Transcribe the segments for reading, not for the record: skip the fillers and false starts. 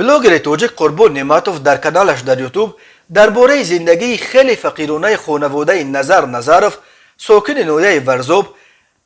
Блогери тоҷик Қурбон Неъматов дар каналаш дар Ютуб дар бораи зиндагии хеле фақиронаи хонаводаи Назар Назаров, сокини ноҳияи Варзоб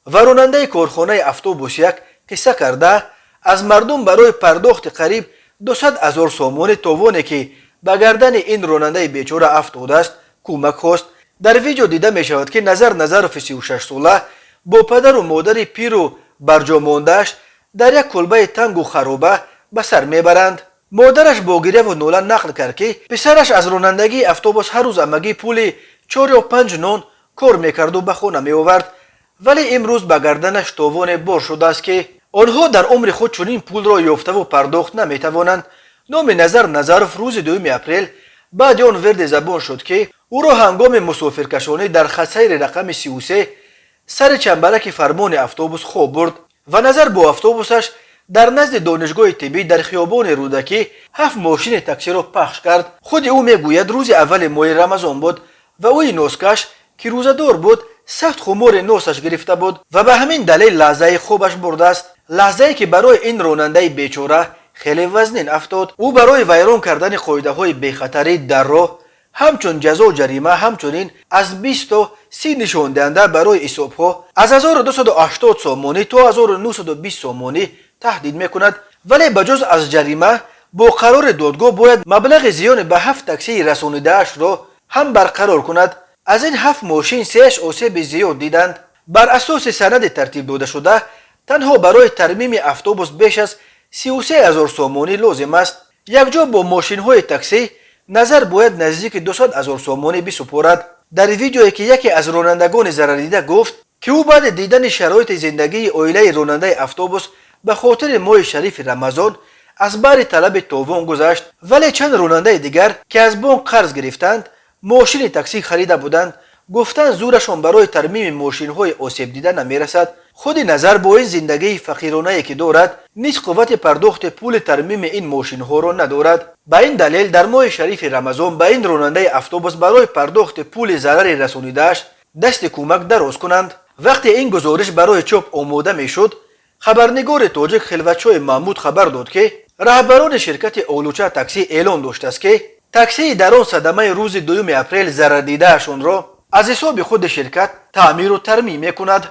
ва ронандаи корхонаи автобус як қисса карда, аз мардум барои пардохти қариб 200 ҳазор сомони товоне, ки ба гардани ин ронандаи бечора афтодааст, кӯмак хост. Дар видео дида мешавад, ки Назар Назарови 36-сола бо падару модари пиру барҷомондааш дар як кулбаи тангу хароба ба сар мебаранд. Модараш бо гиряву нола нақл кард, ки писараш аз ронандагии автобус ҳар рӯз амагӣ пули чор ё панҷ нон кор мекарду ба хона меовард, вале имрӯз ба гарданаш товоне бор шудааст, ки онҳо дар умри худ чунин пулро ёфтаву пардохт наметавонанд. Номи Назар Назаров рӯзи 2 апрел баъди он верди забон шуд, ки ӯро ҳангоми мусофиркашонӣ дар хатсайри рақами 33 сари чамбараки фармони автобус хоб бурд ва Назар бо автобусаш дар назди донишгоҳи тиббӣ дар хиёбони Рӯдакӣ ҳафт мошини таксиро пахш кард. Худи ӯ мегӯяд, рӯзи аввали моҳи Рамазон буд ва ӯи носкаш, ки рӯзадор буд, сахт хумори носаш гирифта буд ва ба ҳамин далел лаҳзаи хобаш бурдааст, лаҳзае ки барои ин ронандаи бечора хеле вазнин афтод. Ӯ барои вайрон кардани қоидаҳои бехатарӣ дар роҳ ҳамчун ҷазо ҷарима, ҳамчунин аз 20 то 30 нишондиҳанда барои ҳисобҳо аз 1280 сомонӣ то 1920 сомонӣ таҳдид мекунад, вале ба ҷуз аз ҷарима бо қарори додгоҳ бояд маблағи зиёни ба ҳафт таксии расонидаашро ҳам барқарор кунад. Аз ин ҳафт мошин сеаш осеби зиёд диданд. Бар асоси санади тартиб додашуда, танҳо барои тармими автобус беш аз 33 ҳазор сомонӣ лозим аст. Якҷо бо мошинҳои таксӣ Назар бояд наздики 200 ҳазор сомонӣ бисупорад. Дар видеое, ки яке аз ронандагони зарардида гуфт, ки ӯ баъди дидани шароити зиндагии оилаи ронандаи автобус ба хотири моҳи шарифи Рамазон аз баҳри талаби товон гузашт, вале чанд ронандаи дигар, ки аз бонк қарз гирифтанд, мошини таксӣ харида буданд, гуфтанд, зӯрашон барои тармими мошинҳои осебдида намерасад. Худи Назар бо ин зиндагии фақиронае, ки дорад, низ қуввати пардохти пули тармими ин мошинҳоро надорад. Ба ин далел дар моҳи шарифи Рамазон ба ин ронандаи автобус барои пардохти пули зарари расонидааш дасти кӯмак дароз кунанд. Вақте ин гузориш барои чоп омода мешуд, хабарнигори тоҷик Хилватшои Маҳмуд хабар дод, ки раҳбарони ширкати Олуча таксӣ эълон доштааст, ки таксии дар он садамаи рӯзи 2 апрел зарардидаашонро аз ҳисоби худи ширкат таъмиру тармим мекунад.